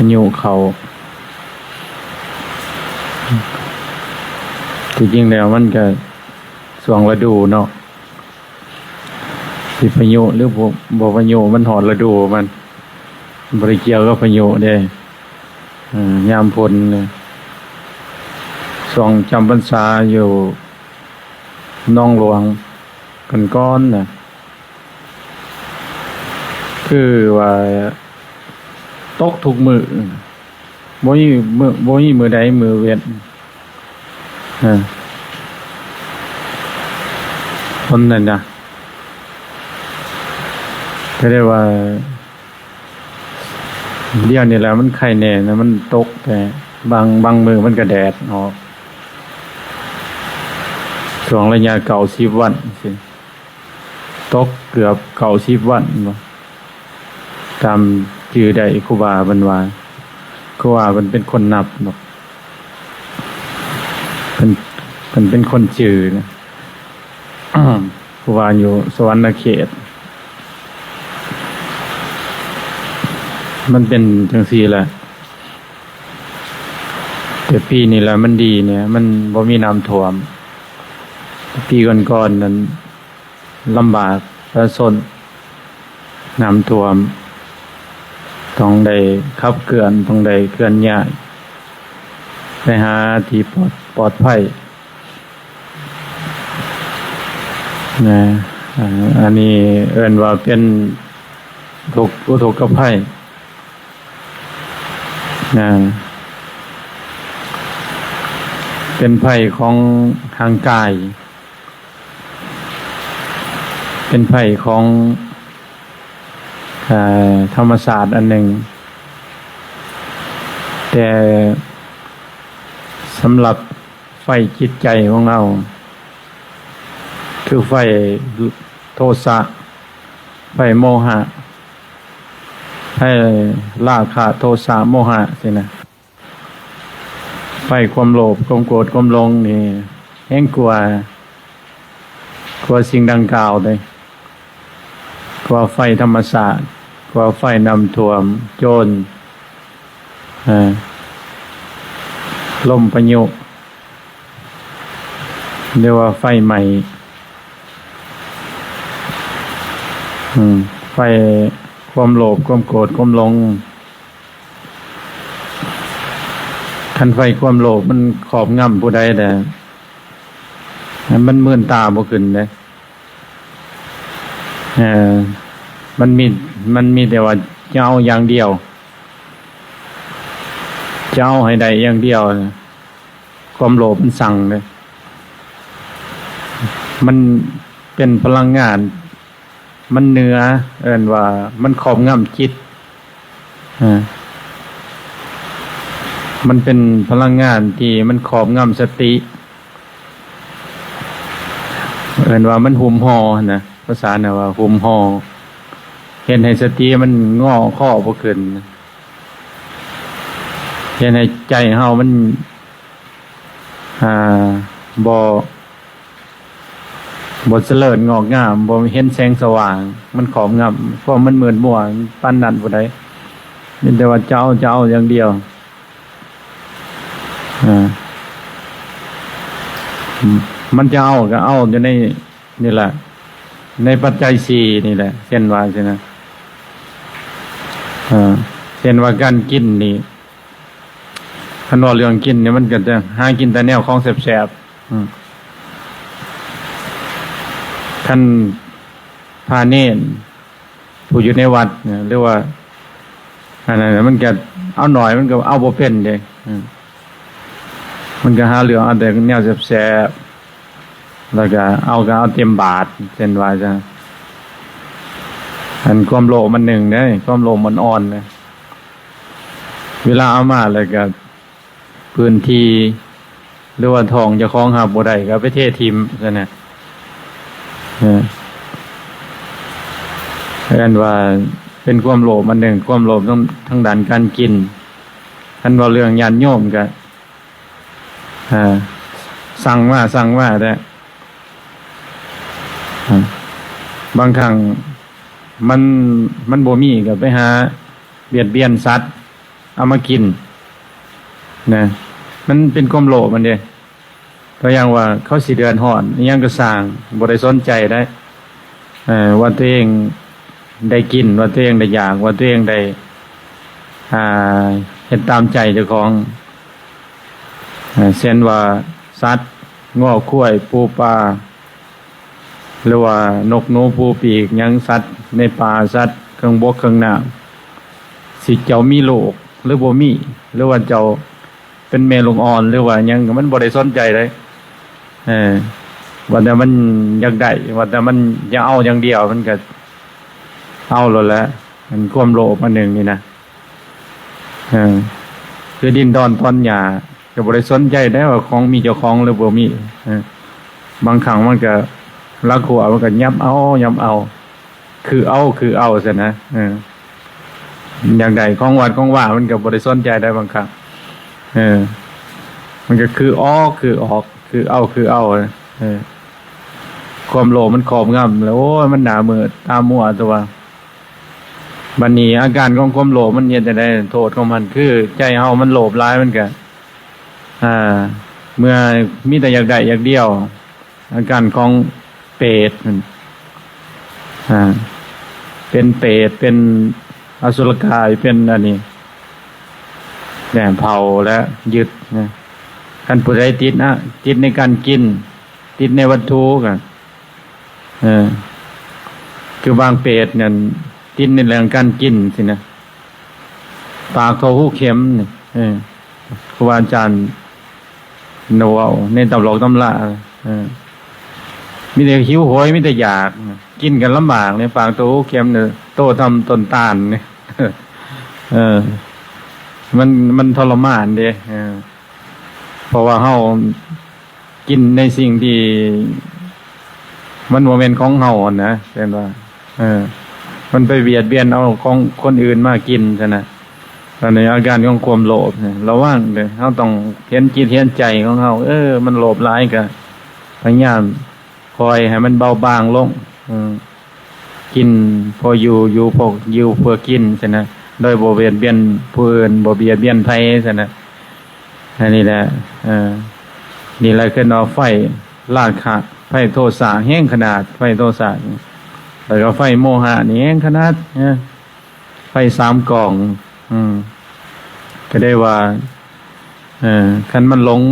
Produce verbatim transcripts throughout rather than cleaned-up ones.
พายุเข้า ที่จริงแล้วมันก็ช่วงฤดูเนาะ สิพายุหรือบ่ บ่พายุ มันฮอดฤดูมัน บ่ได้เกี่ยวกับพายุเด้ เอ่อ ยามฝนเนี่ย ช่วงจำพรรษาอยู่หนองหลวง ก่อนๆ น่ะ คือว่าตกทุกมื้อ บ่มีมื้อ บ่มีมื้อใดมื้อเว้น เออ คนนั่นนะ ก็เรียกว่า เดี๋ยวนี้แหละมันไคแน่นะ มันตกแต่บาง บางมื้อมันก็แดดออก ช่วงระยะเก้าสิบวันสิ ตกเกือบเก้าสิบวันบ่ ตามจื่อได้ครูบาเพิ่นว่า ครูบาเพิ่นเป็นคนนับเนาะ เพิ่น เพิ่นเป็นคนจื่อนะ ครูบาอยู่สวรรณเขต มันเป็นจังซี่แหละ แต่ปีนี้แหละมันดีเนี่ย มันบ่มีน้ำท่วม ปีก่อนๆ นั้นลำบากประชาชน น้ำท่วม ต้องได้ขับเคลื่อน ต้องได้เคลื่อนย้าย ไปหาที่ปลอด ปลอดภัย นะ อ่า อันนี้เอิ้นว่าเป็นทุกข์ อุทกภัย นะ เป็นภัยของทางกาย เป็นภัยของ เอ่อ ธรรมชาติอันหนึ่ง แต่สำหรับไฟจิตใจของเรา คือไฟโทสะ ไฟโมหะ ไฟราคะ โทสะ โมหะ สินะ ไฟความโลภ ความโกรธ ความหลงนี่ แฮงกว่า กว่าสิ่งดังกล่าวเลย กว่าไฟธรรมชาติ กว่าไฟน้ำท่วม โจร เอ่อ ลมพายุ เรียกว่าไฟไหม้ อืม ไฟความโลภ ความโกรธ ความหลง คันไฟความโลภมันครอบงำผู้ใดแล้ว มันมืนตาบ่ขึ้นเด้ เอ่อ มันมี มันมีแต่ว่าจะเอาอย่างเดียว จะเอาให้ได้อย่างเดียว ความโลภมันสั่งเลย มันเป็นพลังงาน มันเหนือ เอิ้นว่ามันครอบงำจิต อ่า มันเป็นพลังงานที่มันครอบงำสติ เอิ้นว่ามันหุ้มห่อนะ ภาษาน่ะว่าหุ้มห่อ เฮ็ดให้สติมันงอคอบ่ขึ้น เฮ็ดให้ใจเฮามัน อ่า บ่ บ่เจริญงอกงาม บ่เห็นแสงสว่าง มันครอบงำ เพราะมันมืดมัวปานนั้นบ่ได้ มีแต่ว่าจะเอา จะเอาอย่างเดียว อ่า มันจะเอาก็เอาอยู่ในนี่แหละ ในปัจจัยสี่นี่แหละ เช่นว่าสินะ อ่า เช่นว่าการกินนี่ คันว่าเรื่องกินนี่มันก็จะหากินแต่แนวของแซ่บๆ อืม คันพระเณรผู้อยู่ในวัดเนี่ย หรือว่า อันนั้นน่ะมันก็เอาหน่อย มันก็เอาบ่เป็นเด้ อืม มันก็หาเรื่องเอาแต่แนวแซ่บๆ แล้วก็เอาก็เอาเต็มบาตร เช่นว่าจ้ะ อันความโลภมันหนึ่งเด้ ความโลภมันอ่อนเด้ เวลาเอามาแล้วก็พื้นที่ หรือว่าท้องเจ้าของรับบ่ได้ก็เอาไปเทถิ่มซั่นน่ะ เออ เอิ้นว่าเป็นความโลภอันหนึ่ง ความโลภทาง ทางด้านการกิน คันว่าเรื่องญาติโยมก็ อ่า สั่งมา สั่งมาแต่ อ่า บางครั้งมัน มันบ่มีก็ไปหาเบียดเบียนสัตว์ เอามากินนะ มันเป็นความโลภมันเด้ ตัวอย่างว่าเขาสิเดือดร้อนอิหยังก็ซ่าง บ่ได้สนใจได้ เอ่อ ว่าตัวเองได้กิน ว่าตัวเองได้อยาก ว่าตัวเองได้ อ่า เฮ็ดตามใจเจ้าของ เอ่อ เช่นว่าสัตว์ งัว ควาย ปู ปลา หรือว่านกหนู ปู ปีก หยัง สัตว์ในป่า สัตว์เครื่องบกเครื่องน้ำ สิเจ้ามีลูกหรือบ่มี หรือว่าเจ้าเป็นแม่ลูกอ่อน หรือว่าหยัง มันบ่ได้สนใจเลย เออ ว่าแต่มันอยากได้ ว่าแต่มันอยากเอาอย่างเดียว มันก็เอาโลดแหละ มันความโลภอันหนึ่งนี่นะ เออ คือดิ้นด้อนต้อนหญ้า ก็บ่ได้สนใจได้ว่าของมีเจ้าของหรือบ่มี เออ บางครั้งมันก็ลักหัว มันก็ยับเอา ยับเอา คือเอา คือเอาซั่นนะ เออ อยากได้ของวัดของว่า มันก็บ่ได้สนใจได้บางครั้ง เออ มันก็คือออก คือออก คือเอา คือเอา เออ ความโลภมันครอบงำแล้ว โอ้ย มันหน้ามืดตามัวตัว บัดนี้อาการของความโลภมันเฮ็ดจั่งใด โทษของมันคือใจเฮามันโลภหลาย มันก็ อ่า เมื่อมีแต่อยากได้อย่างเดียว อาการของเปรตนั่น อ่า เป็นเปรต เป็นอสุรกาย เป็นอันนี้ เนี่ย เผาและยึดนะ คันผู้ใดติดนะ ติดในการกิน ติดในวัตถุก็ เออ คือบางเปรตเนี่ย ติดในเรื่องการกินสินะ ปากเท่าหูเข็มนี่ เออ ครูบาอาจารย์เนาะ เว้าในตำรอกตำรา เออ มีแต่หิวโหย มีแต่อยาก กินกันลำบากเนี่ย ปากเท่าหูเข็มเนี่ย โตทำต้นตาลเนี่ย เออ มัน มันทรมานเด้ เออ เพราะว่าเฮากินในสิ่งที่มันบ่แม่นของเฮาหั่นนะ เห็นว่า เออ มันไปเบียดเบียนเอาของคนอื่นมากินซั่นนะ อันนี้อาการของความโลภเนี่ย ระวังเด้อ เฮาต้องเห็นจิตเห็นใจของเฮา เออ มันโลภหลายก็พยายามคอยให้มันเบาบางลง อืม กินพออยู่ อยู่พอ อยู่เพื่อกินซั่นนะ โดยบ่เบียดเบียนผู้อื่น บ่เบียดเบียนไผซั่นนะ อันนี้แหละ เออ นี่แหละคือเอาไฟราคะ ไฟโทสะแฮงขนาด ไฟโทสะ แล้วก็ไฟโมหะนี่แฮงขนาด เออ ไฟสามกอง อืม ก็ได้ว่า เออ คันมันหลง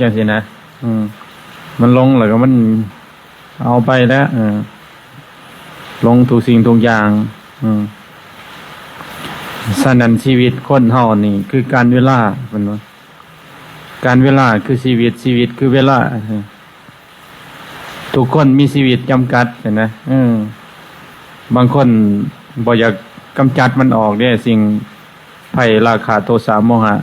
จังซี่นะ อืม มันหลงแล้วก็มันเอาไปแล้ว เออ หลงทุกสิ่งทุกอย่าง อืม ฉะนั้นชีวิตคนเฮานี่คือการเวลา เพิ่นว่า การเวลาคือชีวิต ชีวิตคือเวลา เออ ทุกคนมีชีวิตจำกัด เห็นไหม เออ บางคนบ่อยากกำจัดมันออกเด้ สิ่งไฟราคะ โทสะ โมหะ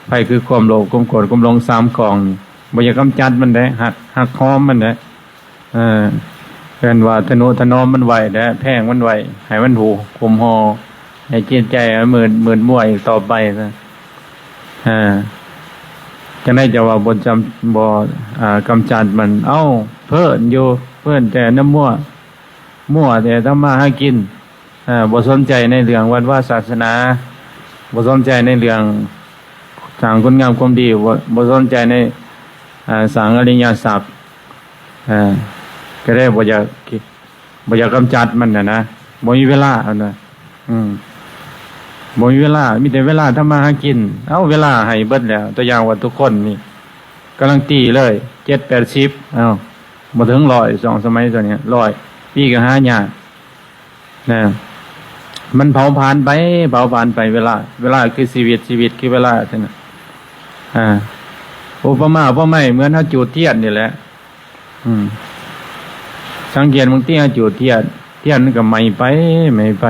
ไฟคือความโลภ ความโกรธ ความหลง สามกองนี่ บ่อยากกำจัดมันเด้ หัก หักห้อมมันเด้ เออ เอิ้นว่าทะนุถนอมมันไว้เด้ แพงมันไว้ ให้มันถูกคุมห่อ ให้จิตใจมันมืด มืดมัวอีกต่อไปซะ เออ จั่งใดจะว่าบ่จำ บ่ อ่า กำจัดมัน เอ้า เพิ่นอยู่ เพิ่นแต่น้ำมั่ว มั่วแต่ทำมาหากิน เอ่อ บ่สนใจในเรื่องวัดวาศาสนา บ่สนใจในเรื่องสร้างคุณงามความดี บ่ บ่สนใจใน อ่า สร้างอริยทรัพย์ อ่า ก็ได้บ่อยาก บ่อยากกำจัดมันน่ะนะ บ่มีเวลา เอานะ อืม บ่มีเวลา มีแต่เวลาทำมาหากิน เอาเวลาให้เบิดแล้ว ตัวอย่างว่าทุกคนนี่ กำลังตีเลย เจ็ดแปดสิบ เอ้า บ่ถึงร้อย สองสมัยตัวเนี้ย ร้อย ปีก็หายาก นะ มันเผาผลาญไป เผาผลาญไปเวลา เวลาคือชีวิต ชีวิตคือเวลา ซั่นน่ะ อ่า อุปมาอุปไมยเหมือนเฮาจูดเทียนนี่แหละ อืม สังเกตบางทีเฮาจูดเทียน เทียนมันก็ไหม้ไป ไหม้ไป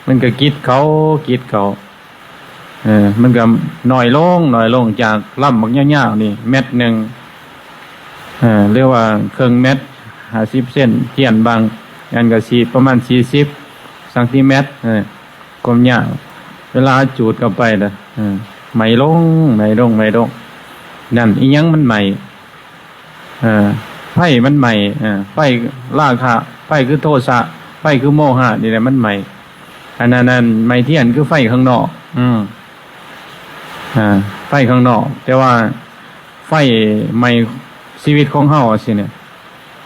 มันก็กิดเขา กิดเขา เออ มันก็น้อยลง น้อยลง จากลำบักยาวๆนี่ เม็ดหนึ่ง เออ หรือว่าเครื่องเม็ด ห้าสิบเซน เทียนบางอันก็สิประมาณสี่สิบเซนติเมตร เออ ความยาว เวลาจูดเข้าไปนะ เออ ไหม้ลง ไหม้ลง ไหม้ลง นั่น อิหยังมันไหม้ เออ ไฟมันไหม้ เออ ไฟราคะ ไฟคือโทสะ ไฟคือโมหะ นี่แหละมันไหม้ อันนั้น นั่น ไหม้เทียนคือไฟข้างนอก อืม อ่า ไฟข้างนอก แต่ว่าไฟไหม้ชีวิตของเฮาสิเนี่ย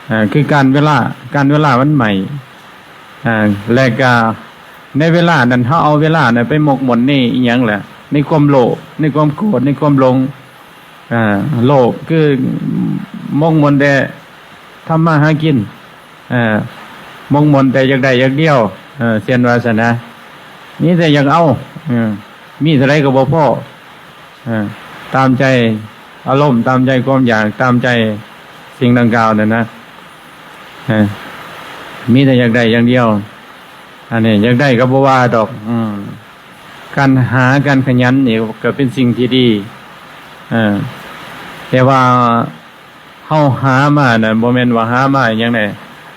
อ่า คือการเวลา การเวลามันไหม้ อ่า และก็ในเวลานั้นเฮาเอาเวลานั้นไปหมกมุ่นในอิหยังแหละ ในความโลภ ในความโกรธ ในความหลง อ่า โลภคือหมกมุ่นแต่ทำมาหากิน อ่า หมกมุ่นแต่อยากได้อย่างเดียว เออ เช่นว่าซั่นนะ มีแต่อยากเอา เออ มีเท่าใดก็บ่พอ เออ ตามใจอารมณ์ ตามใจความอยาก ตามใจสิ่งดังกล่าวนั่นนะ เออ มีแต่อยากได้อย่างเดียว อันนี้อยากได้ก็บ่ว่าดอก อืม การหา การขยันนี่ก็เป็นสิ่งที่ดี เออ แต่ว่าเฮาหามาน่ะ บ่แม่นว่าหามาอย่างใด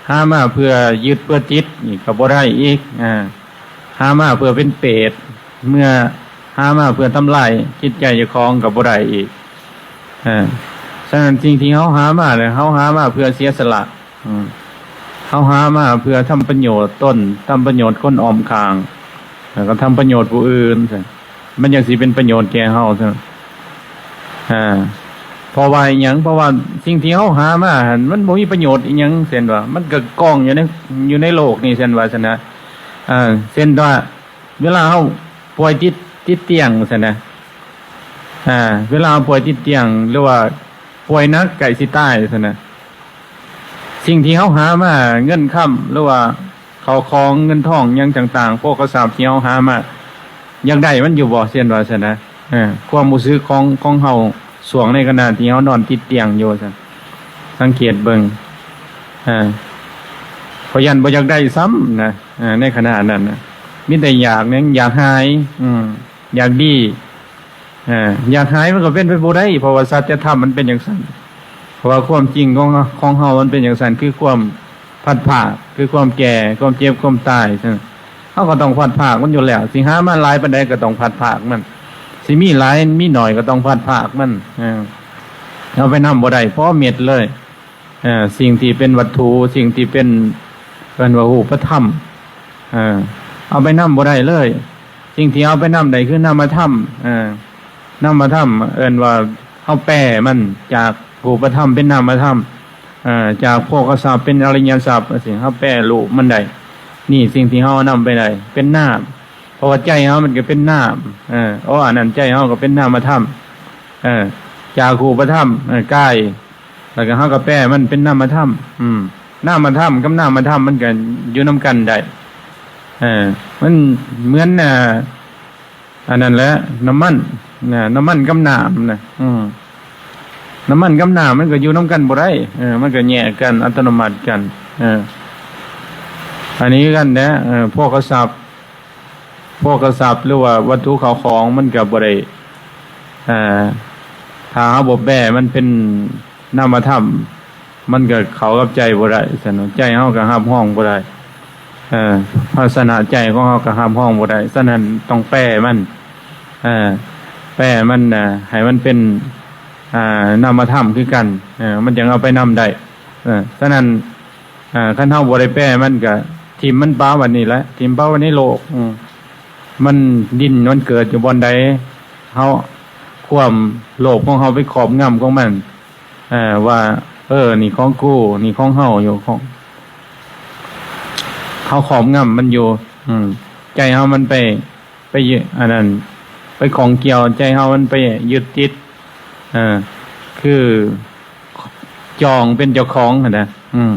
หามาเพื่อยึดเพื่อติดนี่ก็บ่ได้อีก อ่า หามาเพื่อเป็นเปรต เมื่อหามาเพื่อทำลายจิตใจเจ้าของก็บ่ได้อีก อ่า ฉะนั้นสิ่งที่เฮาหามาเนี่ย เฮาหามาเพื่อเสียสละ อืม เฮาหามาเพื่อทำประโยชน์ตน ทำประโยชน์คนอ้อมข้าง แล้วก็ทำประโยชน์ผู้อื่น มันจั่งสิเป็นประโยชน์แก่เฮา อ่า เพราะว่าอิหยัง เพราะว่าสิ่งที่เฮาหามาหั่น มันบ่มีประโยชน์อิหยัง เช่นว่า มันก็กองอยู่ใน อยู่ในโลกนี่ เช่นว่าซั่นนะ อ่า เช่นว่า เวลาเฮาป่วยติด ติดเตียงซั่นนะ อ่า เวลาเฮาป่วยติดเตียง หรือว่าป่วยหนักใกล้สิตายซั่นนะ สิ่งที่เฮาหามา เงินคำ หรือว่าข้าวของเงินทองหยังต่างๆ โภคทรัพย์ที่เฮาหามา อยากได้มันอยู่บ่ เช่นว่าซั่นนะ เออ ความรู้สึกของ ของเฮา ช่วงในขณะที่เฮานอนติดเตียงอยู่ซั่น สังเกตเบิ่ง อ่า เพราะย้านบ่อยากได้ซ้ำนะ อ่า ในขณะนั้นนะ มีแต่อยากหยัง อยากหาย อืม อยากดี อ่า อยากหายมันก็เป็นไปบ่ได้ เพราะว่าสัจธรรมมันเป็นจั่งซั้น เพราะว่าความจริงของ ของเฮามันเป็นจั่งซั้น คือความพลัดพราก คือความแก่ ความเจ็บ ความตาย เฮาก็ต้องพลัดพรากมันอยู่แล้ว สิหามาหลายปานใดก็ต้องพลัดพรากมัน สิมีหลายมีน้อยก็ต้องพลัดพรากมัน เออ เอาไปนำบ่ได้ พอเม็ดเลย เอ่อ สิ่งที่เป็นวัตถุ สิ่งที่เป็น เอิ้นว่ารูปธรรม เอ่อ เอาไปนำบ่ได้เลย สิ่งที่เอาไปนำได้คือนามธรรม เอ่อ นามธรรม เอิ้นว่าเฮาแปลมันจากรูปธรรมเป็นนามธรรม เอ่อ จากโภคทรัพย์เป็นอริยทรัพย์จั่งซี้ เฮาแปลรูปมันได้ นี่สิ่งที่เฮานำไปได้ เป็นนาม เพราะว่าใจเฮามันก็เป็นนาม เออ อ๋อ อันนั้นใจเฮาก็เป็นนามธรรม เออ จากรูปธรรม เออ กาย แล้วก็เฮาก็แปลมันเป็นนามธรรม อืม นามธรรมกับนามธรรมมันก็อยู่นำกันได้ เออ มันเหมือน อ่า อันนั้นแหละ น้ำมัน นะ น้ำมันกับน้ำนะ อืม น้ำมันกับน้ำมันก็อยู่นำกันบ่ได้ เออ มันก็แยกกันอัตโนมัติกัน เออ อันนี้คือกันนะ เออ โภคทรัพย์ โภคทรัพย์ หรือว่าวัตถุข้าวของมันก็บ่ได้ เอ่อ ถ้าเฮาบ่แปลมันเป็นนามธรรม มันก็เข้ากับใจบ่ได้ ซั่นเนาะ ใจเฮาก็รับรองบ่ได้ เอ่อ ภาชนะใจของเฮาก็รับรองบ่ได้ ฉะนั้นต้องแปลมัน เอ่อ แปลมันน่ะ ให้มันเป็น อ่า นามธรรมคือกัน เอ่อ มันจั่งเอาไปนำได้ เอ่อ ฉะนั้น อ่า คันเฮาบ่ได้แปลมันก็ถิ่มมันปะไว้นี่แหละ ถิ่มปะไว้ในโลก อืม มันดิ้นมันเกิดอยู่บ่อนใด เฮา ความโลภของเฮาไปครอบงำของมัน เอ่อ ว่า เออ นี่ของกู นี่ของเฮาอยู่ ของ เฮาครอบงำมันอยู่ อืม ใจเฮามันไป ไปยึด อันนั้น ไปข้องเกี่ยว ใจเฮามันไปยึดติด เออ คือจองเป็นเจ้าของหั้นนะ อืม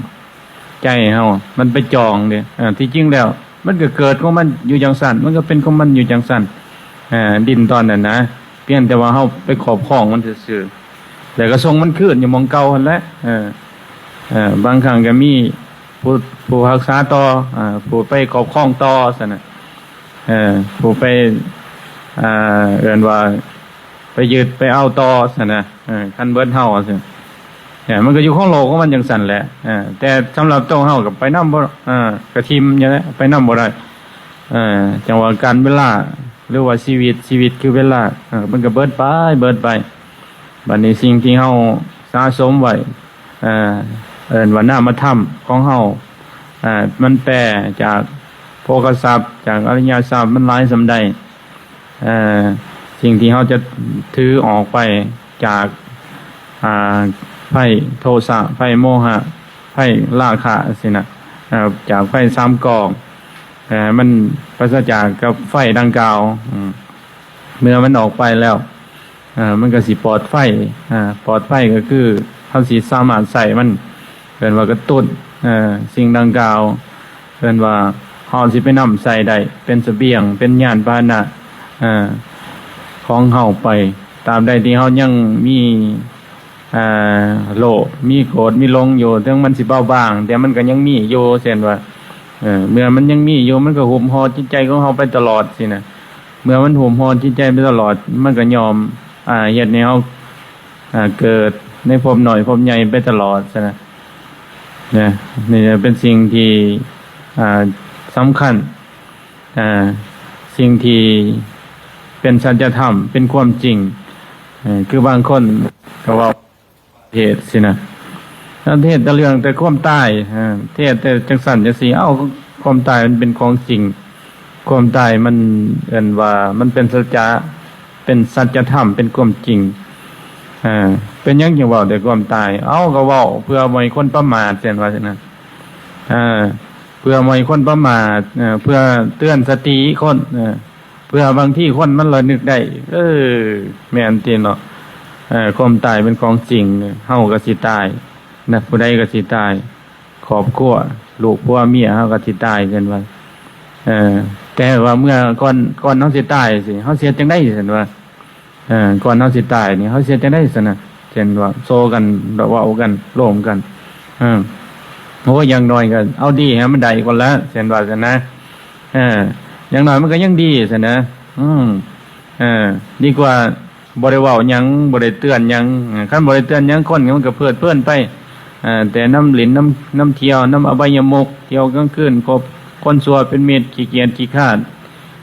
ใจเฮามันไปจองเด้ เออ ที่จริงแล้ว มันก็เกิดของมันอยู่จั่งซั้น มันก็เป็นของมันอยู่จั่งซั้น เออ ดิ้นตอนนั้นนะ เพียงแต่ว่าเฮาไปครอบครองมันซื่อๆ แล้วก็ส่งมันคืนอยู่หม่องเก่าหั้นแหละ เออ เออ บางครั้งก็มีผู้ ผู้รักษาต่อ อ่า ผู้ไปครอบครองต่อซั่นน่ะ เออ ผู้ไป อ่า เอิ้นว่าไปยึดไปเอาต่อซั่นน่ะ เออ คันเบิดเฮาซั่น เออ มันก็อยู่ของโลกของมันจั่งซั้นแหละ เออ แต่สำหรับตัวเฮาก็ไปนำบ่ เออ ก็ถิ่มอยู่แล้ว ไปนำบ่ได้ เออ จั่งว่าการเวลา หรือว่าชีวิต ชีวิตคือเวลา เออ มันก็เบิดไป เบิดไป บัดนี้สิ่งที่เฮาสะสมไว้ เอ่อ เอิ้นว่านามธรรมของเฮา เอ่อ มันแปรจากโภคทรัพย์ จากอริยทรัพย์ มันหลายส่ำใด เอ่อ สิ่งที่เราจะถือออกไปจาก อ่า ไฟโทสะ ไฟโมหะ ไฟราคะสินะ อ่า จากไฟสามกอง อ่า มันปราศจากกับไฟดังกล่าว อืม เมื่อมันออกไปแล้ว อ่า มันก็สิปลอดภัย อ่า ปลอดภัยก็คือเราสิสามารถใช้มัน เพิ่นว่ากระตุ้น อ่า สิ่งดังกล่าว เพิ่นว่าเราสิไปนำใช้ได้ เป็นเสบียง เป็นยานพาหนะ อ่า ของเราไป ตราบใดที่เรายังมี อ่า โลภ มีโกรธ มีหลงอยู่ ถึงมันสิเบาบาง แต่มันก็ยังมีอยู่ เช่นว่า เออ เมื่อมันยังมีอยู่ มันก็หุ้มห่อจิตใจของเราไปตลอดสินะ เมื่อมันหุ้มห่อจิตใจไปตลอด มันก็ย่อม อ่า เฮ็ดให้เรา อ่า เกิดในภพน้อยภพใหญ่ไปตลอดสินะ นะ นี่เป็นสิ่งที่ อ่า สำคัญ อ่า สิ่งที่เป็นสัจธรรม เป็นความจริง เออ คือบางคนก็ว่า เทศน์สินะ แล้วเทศน์แต่เรื่องแต่ความตาย อ่า เทศน์แต่จังซั่นจังซี่ เอ้า ความตายมันเป็นของจริง ความตายมันเอิ้นว่ามันเป็นสัจจะ เป็นสัจธรรม เป็นความจริง อ่า เป็นหยังจึงเว้าแต่ความตาย เอ้า ก็เว้าเพื่อบ่ให้คนประมาท เช่นว่าซั่นนะ อ่า เพื่อบ่ให้คนประมาท อ่า เพื่อเตือนสติคน อ่า เพื่อบางทีคนมันระลึกได้ เออ แม่นติเนาะ เออ ความตายเป็นของจริง เฮาก็สิตาย นะ ผู้ใดก็สิตาย ครอบครัว ลูกผัวเมีย เฮาก็สิตาย เช่นว่า เออ แต่ว่าเมื่อก่อน ก่อนเฮาสิตายสิ เฮาสิเฮ็ดจั่งใด เช่นว่า เออ ก่อนเฮาสิตายนี่ เฮาสิเฮ็ดจั่งใด ซั่นนะ เช่นว่า โซกัน เว้ากัน โลมกัน เออ โอ้ย อย่างน้อยก็เอาดีให้มันได้ก่อนละ เช่นว่าซั่นนะ เออ อย่างน้อยมันก็ยังดีซั่นนะ อืม เออ ดีกว่าบ่ได้เว้าหยัง บ่ได้เตือนหยัง เออ คันบ่ได้เตือนหยัง คนมันก็เพลิดเพลินไป เออ แต่นำหลิ้น นำ นำเที่ยว นำอบายมุข เที่ยวกลางคืน คบคนชั่วเป็นมิตร ขี้เกียจขี้คร้าน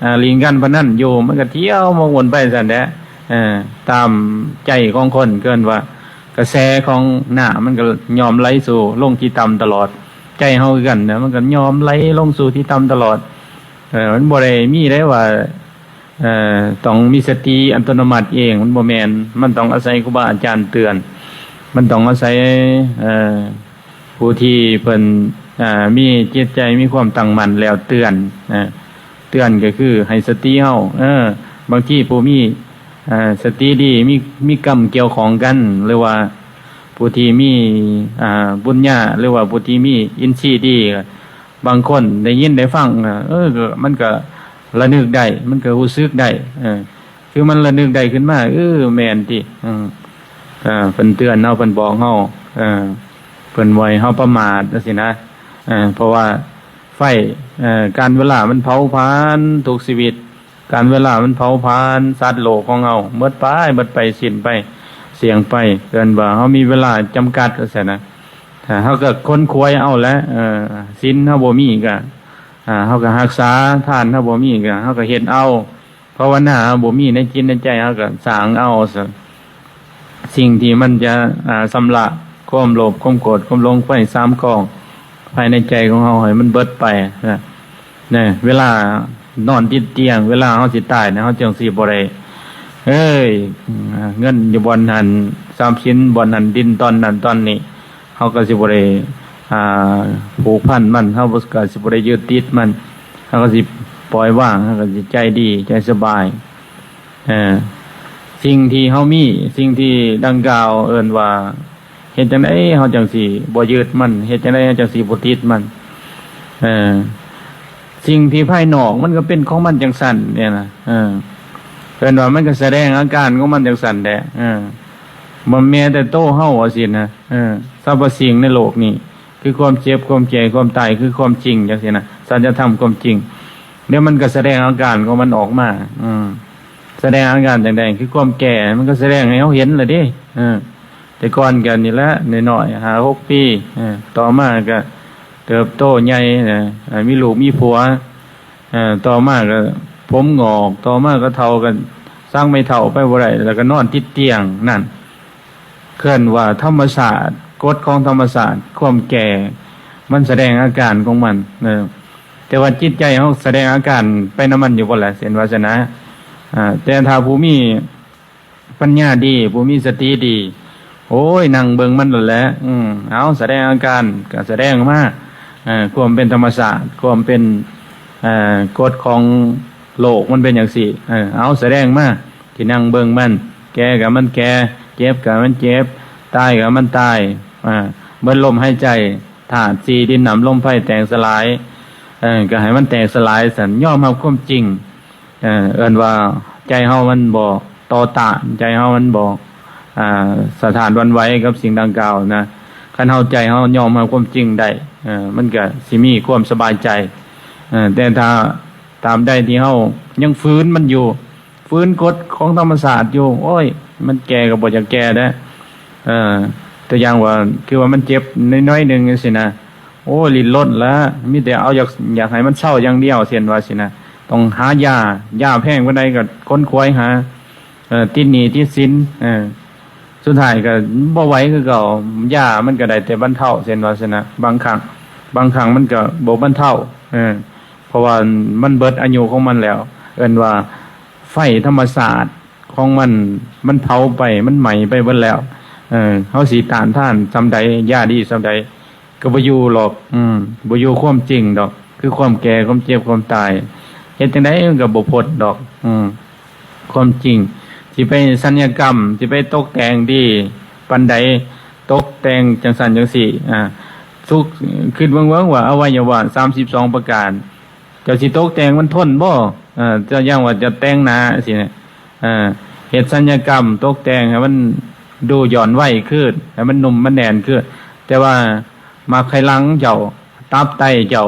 อ่า เล่นการพนันอยู่ มันก็เที่ยวมองวนไปซั่นแหละ เออ ตามใจของคน เอิ้นว่ากระแสของน้ำมันก็ย่อมไหลสู่ลงที่ต่ำตลอด ใจเฮาคือกันนะ มันก็ย่อมไหลลงสู่ที่ต่ำตลอด เออ มันบ่ได้มีได้ว่า เอ่อ ต้องมีสติอัตโนมัติเอง มันบ่แม่น มันต้องอาศัยครูบาอาจารย์เตือน มันต้องอาศัย เอ่อ ผู้ที่เพิ่น อ่า มีจิตใจมีความตั้งมั่นแล้วเตือน อ่า เตือนก็คือให้สติเฮา เออ บางทีผู้มี อ่า สติดี มี มีกรรมเกี่ยวข้องกัน หรือว่าผู้ที่มี อ่า บุญญา หรือว่าผู้ที่มีอินทรีย์ดี บางคนได้ยินได้ฟัง อ่า เออ ก็ มันก็ระนึกได้ มันก็รู้สึกได้ เออ คือมันระนึกได้ขึ้นมา เออ แม่นติ อืม อ่า เพิ่นเตือนเฮา เพิ่นบอกเฮา เออ เพิ่นบ่ให้เฮาประมาทจั่งซี้นะ เออ เพราะว่าไฟ เอ่อ กาลเวลามันเผาผลาญทุกชีวิต กาลเวลามันเผาผลาญสัตว์โลกของเฮา หมดไป หมดไป สิ้นไป เสี้ยงไป เอิ้นว่าเฮามีเวลาจำกัดจั่งซี้นะ ถ้าเฮาก็ขนขวายเอาแหละ เอ่อ ศีลเฮาบ่มีก็ อ่า เฮาก็รักษา ทานเฮาบ่มีก็ เฮาก็เฮ็ดเอา ภาวนาบ่มีในจิตในใจ เฮาก็สร้างเอาซะ สิ่งที่มันจะ อ่า ชำระความโลภ ความโกรธ ความหลง ไฟสามกอง ภายในใจของเฮาให้มันเบิดไปนะ นะ เวลานอนติดเตียง เวลาเฮาสิตายนะ เฮาจั่งสิบ่ได้ เอ้ย เงินอยู่บ่อนหั้น ทรัพย์สินบ่อนหั้น ดินตอนนั้นตอนนี้ เฮาก็สิบ่ได้ อ่า ผูกพันมัน เฮาก็สิบ่ได้ยึดติดมัน เฮาก็สิปล่อยวาง เฮาก็สิใจดี ใจสบาย เออ สิ่งที่เฮามี สิ่งที่ดังกล่าวเอิ้นว่า เฮ็ดจั่งใดเฮาจั่งสิบ่ยึดมัน เฮ็ดจั่งใดเฮาจั่งสิบ่ติดมัน เออ สิ่งที่ภายนอกมันก็เป็นของมันจั่งซั่นเนี่ยนะ เออ เอิ้นว่ามันก็แสดงอาการของมันจั่งซั่นแหละ เออ บ่แม้แต่โตเฮาว่าซั่นนะ เออ สรรพสิ่งในโลกนี้ คือความเจ็บ ความแก่ ความตาย คือความจริงจั่งซี้นะ สัจธรรมความจริง เดี๋ยวมันก็แสดงอาการของมันออกมา อืม แสดงอาการจั่งใด คือความแก่ มันก็แสดงให้เฮาเห็นล่ะเด้ เออ แต่ก่อนก็นี่แหละ น้อยๆ ห้าหกปี เออ ต่อมาก็เติบโตใหญ่นะ อ่า มีลูกมีผัว เอ่อ ต่อมาก็ผมหงอก ต่อมาก็เฒ่า ก็ซักไม้เฒ่าไปบ่ได้ แล้วก็นอนติดเตียง นั่น เอิ้นว่าธรรมชาติ กฎของธรรมชาติ ความแก่ มันแสดงอาการของมัน เออ แต่ว่าจิตใจเฮาแสดงอาการไปนำมันอยู่บ่ล่ะ เช่นว่าซั่นนะ อ่า แต่ถ้าผู้มีปัญญาดี ผู้มีสติดี โอ้ย นั่งเบิ่งมันนั่นแหละ อืม เอา แสดงอาการก็แสดงมา เอ่อ ความเป็นธรรมชาติ ความเป็น เอ่อ กฎของโลกมันเป็นจั่งซี้ เออ เอา แสดงมา ที่นั่งเบิ่งมัน แก่ก็มันแก่ เจ็บก็มันเจ็บ ตายก็มันตาย อ่า เบิดลมหายใจ ธาตุสี่ ดิน น้ำ ลม ไฟ แตกสลาย เออ ก็ให้มันแตกสลายซั่น ยอมรับความจริง เอ่อ เอิ้นว่าใจเฮามันบ่ต่อต้าน ใจเฮามันบ่ อ่า สะท้านหวั่นไหวกับสิ่งดังกล่าวนะ คันเฮาใจเฮายอมรับความจริงได้ เอ่อ มันก็สิมีความสบายใจ เอ่อ แต่ถ้าตราบใดที่เฮายังฝืนมันอยู่ ฝืนกฎของธรรมชาติอยู่ โอ้ย มันแก่ก็บ่อยากแก่เด้อ เอ่อ ตัวอย่างว่า คือว่ามันเจ็บน้อยๆหนึ่งจั่งซี้นะ โอ้ย ลิ้นรนแล้ว มีแต่เอาอยาก อยากให้มันเซาอย่างเดียว เช่นว่าซี้นะ ต้องหายา ยาแพงปานใดก็ขนขวายหา เอ่อ ติดหนี้ติดสิน เอ่อ สุดท้ายก็บ่ไหวคือเก่า ยามันก็ได้แต่บรรเทา เช่นว่าซี้นะ บางครั้ง บางครั้งมันก็บ่บรรเทา เออ เพราะว่ามันเบิดอายุของมันแล้ว เอิ้นว่าไฟธรรมชาติของมัน มันเผาไป มันไหม้ไปเบิดแล้ว เออ เฮาสิต้านทานส่ำใด ยาดีส่ำใด ก็บ่อยู่หรอก อืม บ่อยู่ความจริงดอก คือความแก่ ความเจ็บ ความตาย เฮ็ดจั่งใดมันก็บ่พ้นดอก อืม ความจริง สิไปสัญญกรรม สิไปตกแต่งดีปานใด ตกแต่งจั่งซั้นจั่งซี้ อ่า สุก คิดเบิ่งๆว่าอวัยวะสามสิบสองประการ เจ้าสิตกแต่งมันทนบ่ เออ เจ้าอย่างว่าจะแต่งหน้าสิเนี่ย เออ เฮ็ดสัญญกรรมตกแต่งให้มันดูย้อนวัยขึ้น ให้มันนุ่มมันแน่นขึ้น แต่ว่าหมากไข่หลังเจ้า ตับไตเจ้า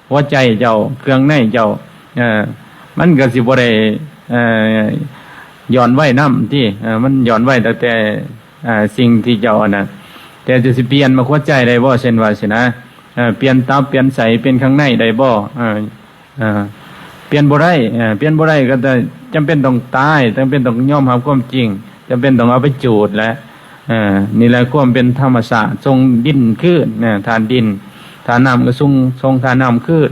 หัวใจเจ้า เครื่องในเจ้า เออ มันก็สิบ่ได้ เอ่อ ย้อนวัยนำติ เออ มันย้อนวัยตั้งแต่ เอ่อ สิ่งที่เจ้าอันนั้น แต่เจ้าสิเปลี่ยนหมากหัวใจได้บ่ เช่นว่าซี้นะ เอ่อ เปลี่ยนตับ เปลี่ยนไส้ เปลี่ยนข้างในได้บ่ เออ เอ่อ เปลี่ยนบ่ได้ เอ่อ เปลี่ยนบ่ได้ก็จะ จำเป็นต้องตาย จำเป็นต้องยอมรับความจริง จำเป็นต้องเอาไปจูดแหละ เอ่อ นี่แหละความเป็นธรรมชาติ ส่งดินคืน นะ ธาตุดิน ธาตุน้ำก็ส่ง ส่งธาตุน้ำคืน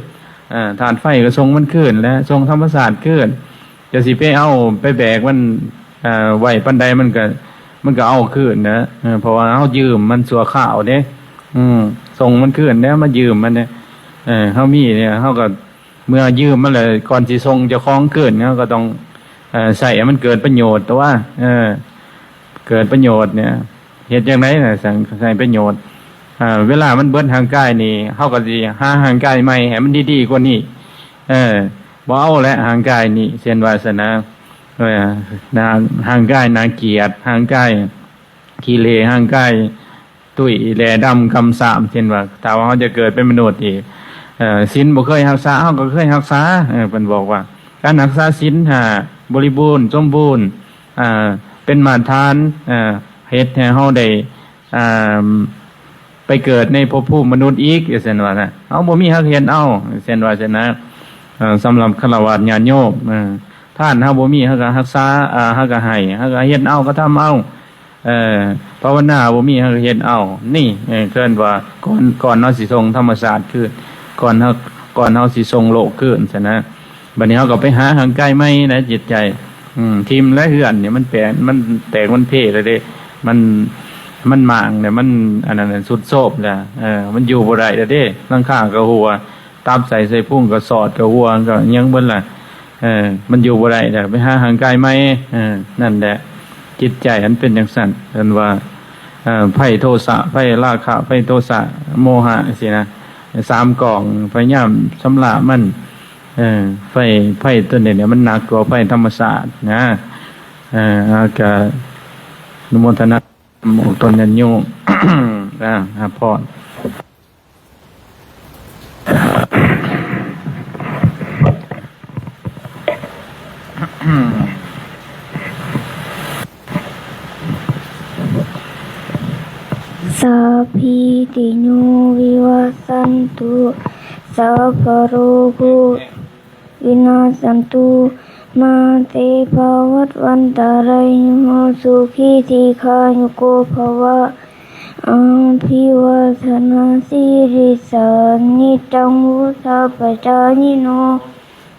เอ่อ ธาตุไฟก็ส่งมันคืน และส่งธรรมชาติคืน จะสิไปเอาไปแบกมัน เอ่อ ไว้ปานใดมันก็ มันก็เอาคืนนะ เออ เพราะว่าเฮายืมมันชั่วคราวเด้ อืม ส่งมันคืนเด้ มายืมมันเนี่ย เออ เฮามีเนี่ย เฮาก็ เมื่อยืมมันแล้ว ก่อนสิส่งเจ้าของคืน เฮาก็ต้อง เอ่อ ใช้ให้มันเกิดประโยชน์ตัว เออ เกิดประโยชน์เนี่ย เฮ็ดจั่งใดน่ะ จั่งใช้ประโยชน์ อ่า เวลามันเบิดร่างกายนี่ เฮาก็สิหาร่างกายใหม่ให้มันดีๆกว่านี้ เออ บ่เอาแล้วร่างกายนี่ เช่นว่าซั้นนะ เออ ร่าง ร่างกายน่าเกลียด ร่างกายขี้เหร่ ร่างกายตุ้ยแหล่ดำคำสาป เช่นว่า ถ้าว่าเฮาจะเกิดเป็นมนุษย์อีก เอ่อ ศีลบ่เคยรักษา เฮาก็เคยรักษา เออ เพิ่นบอกว่า การรักษาศีลห้าบริบูรณ์สมบูรณ์ อ่า เป็นมาตรฐาน อ่า เฮ็ดให้เฮาได้ อ่า ไปเกิดในภพภูมิมนุษย์อีก จั่งซั้นว่านะ เฮาบ่มี เฮาก็เฮ็ดเอา จั่งซั้นว่าซั้นนะ เอ่อ สำหรับฆราวาสญาติโยม เอ่อ ทานเฮาบ่มี เฮาก็รักษา อ่า เฮาก็ให้ เฮาก็เฮ็ดเอา กระทำเอา เอ่อ ภาวนาบ่มี เฮาก็เฮ็ดเอา นี่ เอ่อ เอิ้นว่าก่อน ก่อนเฮาสิส่งธรรมชาติคืน ก่อนเฮา ก่อนเฮาสิส่งโลกคืนซั้นนะ บัดนี้เฮาก็ไปหาร่างกายใหม่นะ จิตใจ อืม ถิ่มและเฮือนเนี่ยมันแปล มันแตกมันเพแล้วเด้ มัน มันหมางเนี่ย มันอันนั้นน่ะ ทรุดโทรมแล้ว เออ มันอยู่บ่ได้แล้วเด้ หลังคาก็หัว ตับไตไส้พุงก็สอดก็หัวก็หยังเบิดล่ะ เออ มันอยู่บ่ได้แล้ว ไปหาร่างกายใหม่ เออ นั่นแหละ จิตใจมันเป็นจั่งซั้น เอิ้นว่า เอ่อ ไฟโทสะ ไฟราคะ ไฟโทสะ โมหะ ซี้นะ สามกอง พยายามชำระมัน เออ ไฟ ไฟตัวนี้เนี่ยมันหนักกว่าไฟธรรมชาตินะ เออ แล้วก็อนุโมทนาออกตนญาติโยม อ่า รับพร สัพพีติโยวิวัชชันตุ สัพพะโรโควินัสสันตุ มาเตภวัตวันตารายโย สุขีทีคายุโกภวะ อภิวาทนาสีลิสานิจังวุฒาปจายิโน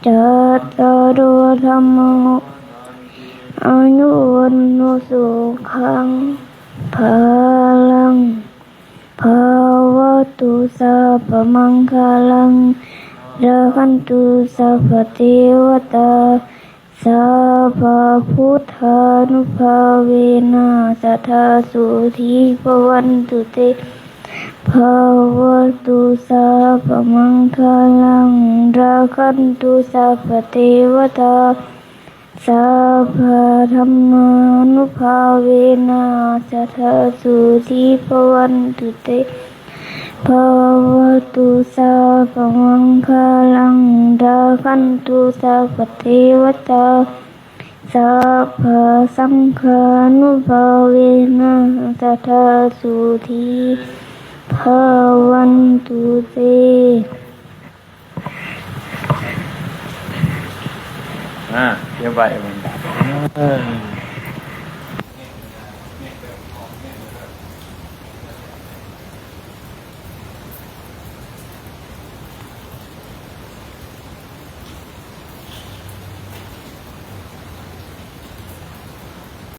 จัตตาโรธัมโม อายุวันโนสุขังพลัง ภาวตุสัพพมังคลัง รักขันตุสัพพเทวตา สัพพพุทธานุภาเวนะ สทาโสธีภวันตุเต ภาวตุสัพพมังคลัง รักขันตุสัพพเทวตา สัพพธรรมานุภาเวนะ สทาโสธีภวันตุเต ภาวตุสัพพมังคลัง รักขันตุสัพพเทวตา สัพพสังฆานุภาเวนะ สทาโสธีภวันตุเต อ่าเดี๋ยวไปมันดับเออ